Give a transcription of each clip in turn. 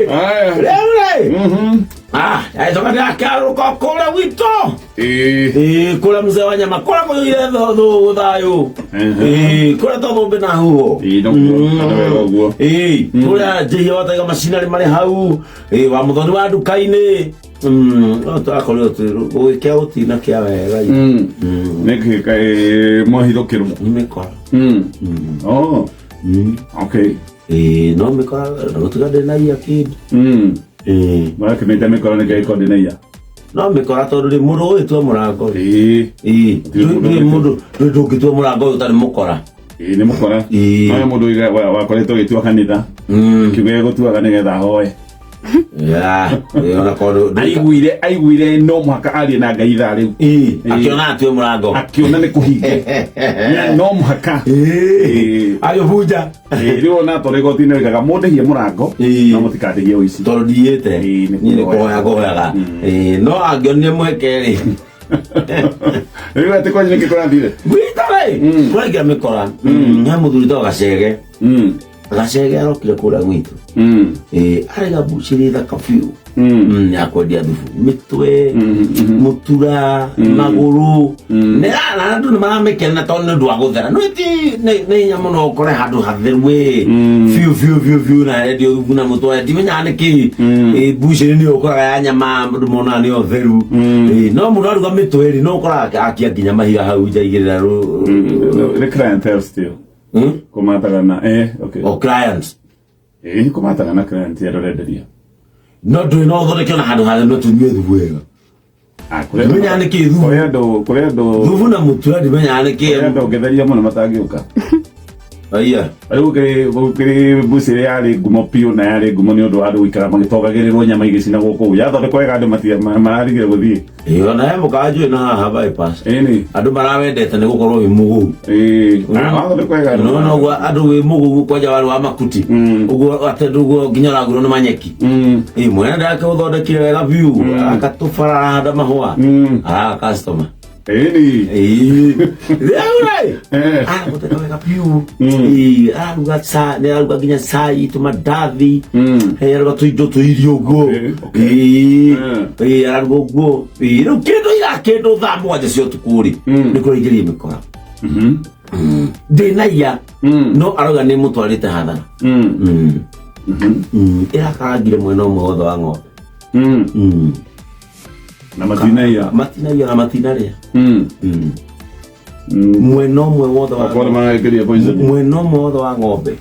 Aya. Rĩu rĩ, agĩcoka ndĩrakĩarũka kũrĩa gwitũ. Ĩĩ, kũrĩa mzee wa nyama kũrĩa kũiyũire thayũ. Ĩĩ, kũrĩa to thũmbĩ na huho. Ĩĩ, no kuo, wega ũguo. Ĩĩ, kũrĩa njĩhia wataiga macinarĩ marĩ hau. Ĩĩ, wa mũthoni wa nduka-inĩ. No tũrakorirwo gũgĩkĩa gũtina kĩa wega. Nĩkĩ kaĩ mwahithũkĩrwo? Nĩ mĩkora. Oh, okay. Ĩĩ, no mĩkora gũtiga ndĩnaia kĩndũ. Ĩĩ. Marakĩmĩte mĩkora nĩkĩo ĩkorwo ndĩnaiya. No mĩkora tondũ rĩ mũndũ ũgĩtua mũrango rĩ. Ĩĩ. Ĩĩ, Gũtirĩ mũndũ ndũrĩ mũndũ ndũrĩ ndũngĩtua mũrango ũyũ ũtarĩ mũkora. Ĩĩ, nĩ mũkora. Ĩĩ. No mũndũ wakoretwo agĩtua kanitha. Kiugo gĩgũtuaga nĩgetha ahoe. Ya, ĩĩ, ona korwo Aiguire no mũhaka arie na Ngai ithaa rĩu. Ĩĩ, akĩona atue mũrango. Akĩona nĩ kũhinge. No mũhaka. Ĩĩ. Agĩbunja. Ĩĩ, rĩu ona tũrĩ igoti-inĩ oigaga mũndĩhie mũrango Ĩĩ. no mũtikandĩhie ũici. Tondũ ndiĩte. Ĩĩ, nĩ Niĩ nĩ kũhoya. kũhoya ngũhoyaga. Ĩĩ, no angĩonire mweke rĩ. Rĩu atĩ kwanyu nĩkĩ kũrathire? Gwitũ rĩ, kũraingĩra mĩkora. He mũthuri wĩtagwo Gacege. Gacege arokire kũrĩa gwitũ. Ĩĩ, arĩ gabucĩrĩ thaka biũ. Ya kwendia thubu mĩtwe, mũtura, magũrũ. Nĩ na andũ nĩ maramĩkenera tondũ nĩ ũndũ wa gũthera. No ti nĩ nĩ hinya mũno ũkore handũ hatheru ĩ. Biũ biũ biũ biũ na arendio thubu na mũtwe. Ndimenyaga nĩkĩ. Ĩĩ, bucĩrĩ nĩyo ũkoraga ya nyama andũ monaga nĩyo theru. Ĩĩ, no mũndũ aruga mĩtwe rĩ, no ũkoraga akia nginya mahiga hau nja igĩrĩra Nĩ clientele still. Kũmataga na okay. O clients. Kũmataga na client ya ũrenderia. No ndũrĩ no ũthondeke ona handũ harĩa no tũnyue thubu wega. Ah, kũrĩ Ndimenyaga nĩkĩ thubu. Kũrĩ andũ kũrĩ andũ Thubu na mũtura ndimenyaga nĩkĩ. kũrĩ andũ ũngĩtheria mũno matangĩũka. Aya. Rĩu gũkĩrĩ mbucĩrĩ yarĩ ngumo biũ na yarĩ ngumo nĩ ũndũ wa andũ gũikara magĩtongagĩrĩrwo nyama igĩcinagwo kũu. Yathondekwo wega andũ mararigire gũthiĩ. Ĩĩ, ona he mũkawa njũĩ na haha bypass. Ĩni. Andũ marawendete nĩ gũkorwo wĩ mũgũu. Ĩĩ. Ah, wathondekwo wega andũ. No no ũguo andũ wĩ mũgũu kwanja warĩ wa makuti. Ũguo atĩ ũguo nginya ũragũrwo nĩ manyeki. Ĩĩ, mwene ndakĩũthondekire wega biũ. Akatũbara arahanda mahũa. Ah, customer. Ĩni. Ĩĩ. Rĩu rĩ. Eh. Aragũteka wega biũ. Ĩĩ, araruga nĩ araruga nginya cai, tũmandathi. Araruga tũindo tũirio ũguo. Okay, okay. Ĩĩ. Ĩĩ, araruga ũguo. Ĩĩ, rĩu kĩndũ ira kĩndũ thaa 7 cia ũtukũ rĩ, nĩ kũraingĩria mĩkora. Ndĩnaiya. No arauga nĩ mũtwarĩte hathara. Ĩrakarangire mwena ũmwe wothe wa ng'ombe. Na matinaiya. Matinaiya na matinarĩa. Mwena ũmwe wothe wa Akorwo maraingĩria poison. Mwena ũmwe wothe wa ng'ombe.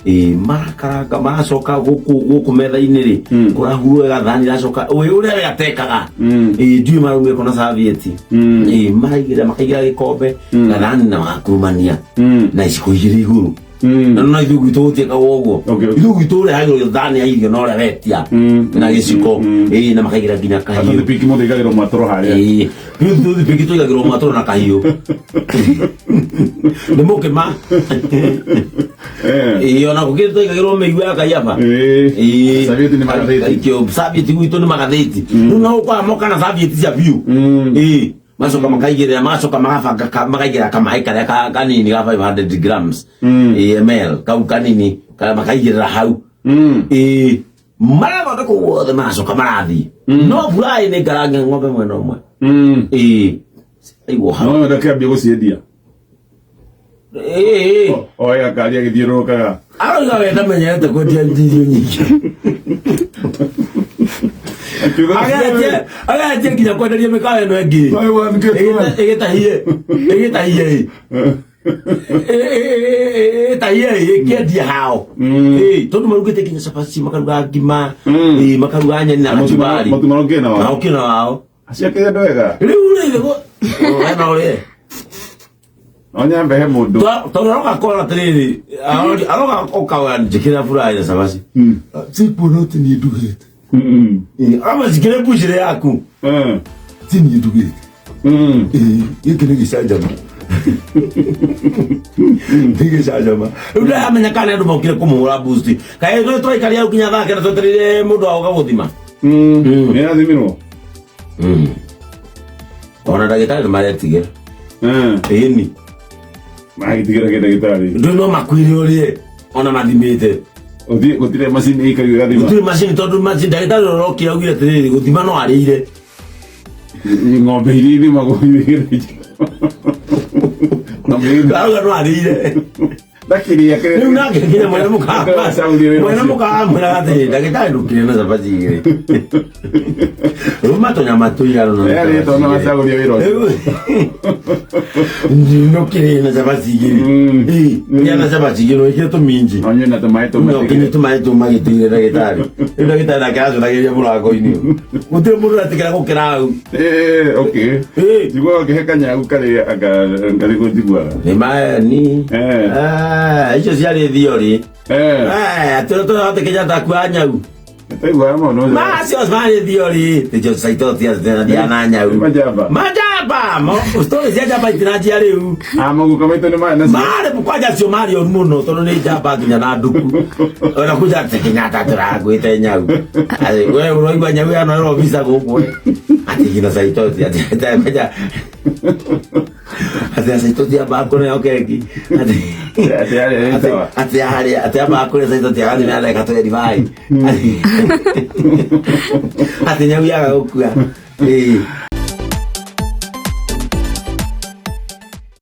Ĩĩ, marakaranga maracoka gũkũ gũkũ metha-inĩ rĩ, kũrahurwo wega thani iracoka ũĩ ũrĩa we atekaga. Ĩĩ, ndiũĩ maraumire kũ na serviette. Ĩĩ, maraigĩrĩra makaigĩra gĩkombe gathani na magakurumania na iciko igĩrĩ igũrũ. Na no ithuĩ gwitũ gũtiĩkagwo ũguo. Ithuĩ gwitũ ũrehagĩrwo thani ya irio na ũrĩa wetia na gĩciko. Ĩĩ, na makaigĩra nginya kahiũ. Piki mũndũ aigagĩrwo mwatũro harĩa. Ĩĩ, rĩu ithuĩ piki tũigagĩrwo mwatũro na kahiũ nĩ mũkĩma. Ĩĩ, ona gũkĩrĩ twaigagĩrwo mĩigua ya kaiaba. Ĩĩ. Serviette nĩ magathĩti. Aikio serviette gwitũ nĩ magathĩti. Rĩu no ũkora moka na serviette cia biũ. Ĩĩ, macoka makaigĩrĩra magacoka magabanga makaigĩrĩra kamaĩ karĩa kanini ga 500 grams. Ĩĩ, ml kau kanini makaigĩrĩra hau. Ĩĩ, marathondekwo guothe maracoka marathiĩ. No buraĩ nĩ ngarange ng'ombe mwena ũmwe. Ĩĩ, aigwo hau. No ndakĩambia gũciendia. Ĩĩ. Oe gakari agĩthiũrũrũkaga. Arauga we ndamenyerete kwendia irio nyingĩ. Ageretie nginya kwenderia mĩkawa ĩno ĩngĩ. Buy one, get one. Ĩgĩtahie ĩgĩtahie ĩtahie ĩkĩendia hao. Ĩĩ, tondũ marugĩte nginya cabaci, makaruga ngima, ĩĩ, makaruga nyeni na kachumbari. Mũtu marokire na wao. Marokire na wao. Aciakĩire andũ wega. Rĩu rĩ we no ũrĩe. No nyambe he mũndũ. Tondũ aroka kora atĩrĩrĩ, aroka ũkaoya njĩkĩra furahi na cabaci. Sikuona atĩ niĩ ndugĩte. Ama njĩkĩre mbucĩrĩ yaku. Ti niĩ ndugĩte. Gĩkĩ nĩ gĩcanjama. Nĩ gĩcanjama. Rĩu ndaramenya kana andũ mokire kũmũhũra boost. Kaĩ tũrĩ tũraikaria hau nginya thaa 9 twetereire mũndũ wa gũka gũthima. Nĩ arathimirwo. Ona ndagĩtarĩ nĩ maretigĩra. Ĩni. Magĩtigĩra kĩ ndagĩtarĩ? Ndũ no makwĩre ũrĩe ona mathimĩte. Gũtirĩ gũtirĩ macini ĩikario ĩgathima. Gũtirĩ macini tondũ macini ndagĩtarĩ ũrĩa ũrokire augire atĩrĩrĩ, gũthima no arĩire. Ng'ombe iria ithimagwo igĩthĩnjwo. Ng'ombe iria Arauga no arĩire. ndakĩrĩa kĩrĩa. Rĩu nake nginya mwene mũkawa Ndĩracauria wĩra mwene ũcio. mũkawa amwĩraga atĩrĩrĩ, ndagĩtarĩ ndũkire na cabaci igĩrĩ. Rũma tũnyama tũigana na Yarĩtwo cabaci na igĩrĩ. wacagũria wĩra ũcio. Ndũkire na cabaci igĩrĩ. Ĩ, kĩa na cabaci igĩrĩ wĩkĩre tũminji. Na ũnyue na tũmaĩ No kinya tũmatigire. tũmaĩ tũmagĩtĩire ndagĩtarĩ. Rĩu ndagĩtarĩ nake aracũthagĩrĩria mũrango-inĩ. Gũtirĩ mũndũ ũretĩkĩra gũkĩra hau. Eh, okay. Ĩ. Njiguaga ũkĩhe kanyagu karĩa anga ngarĩ njiguaga. Nĩ maeni. Eh. Eh, icio ciarĩ thiorĩ. Eh, Eh, atĩ tũhote Kenyatta akua nyau. taiguaga maũndũ macio. Macio marĩ thiorĩ. Ticio saitotia na nyau. Majamba. Majamba. Story cia njamba itiranjia rĩu. Ah, maguka maitũ nĩ marĩ nacio. Marĩ kwanja acio marĩ oru mũno tondũ nĩ njamba nginya na nduku. Ona kuja atĩ Kenyatta tũragwĩte nyau. Atĩ we ũraigua nyau yano ĩro visa gũkũ we. Atĩ nginya saitoti atĩ atĩ atĩ saitoti amba kũneo keki. Atĩ Atĩ yarĩ nĩ sawa. atĩ arĩ atĩ amba kũrĩa saitoti agathiĩ na ndagĩka 25. Atĩ nyau yaga gũkua. Ĩĩ.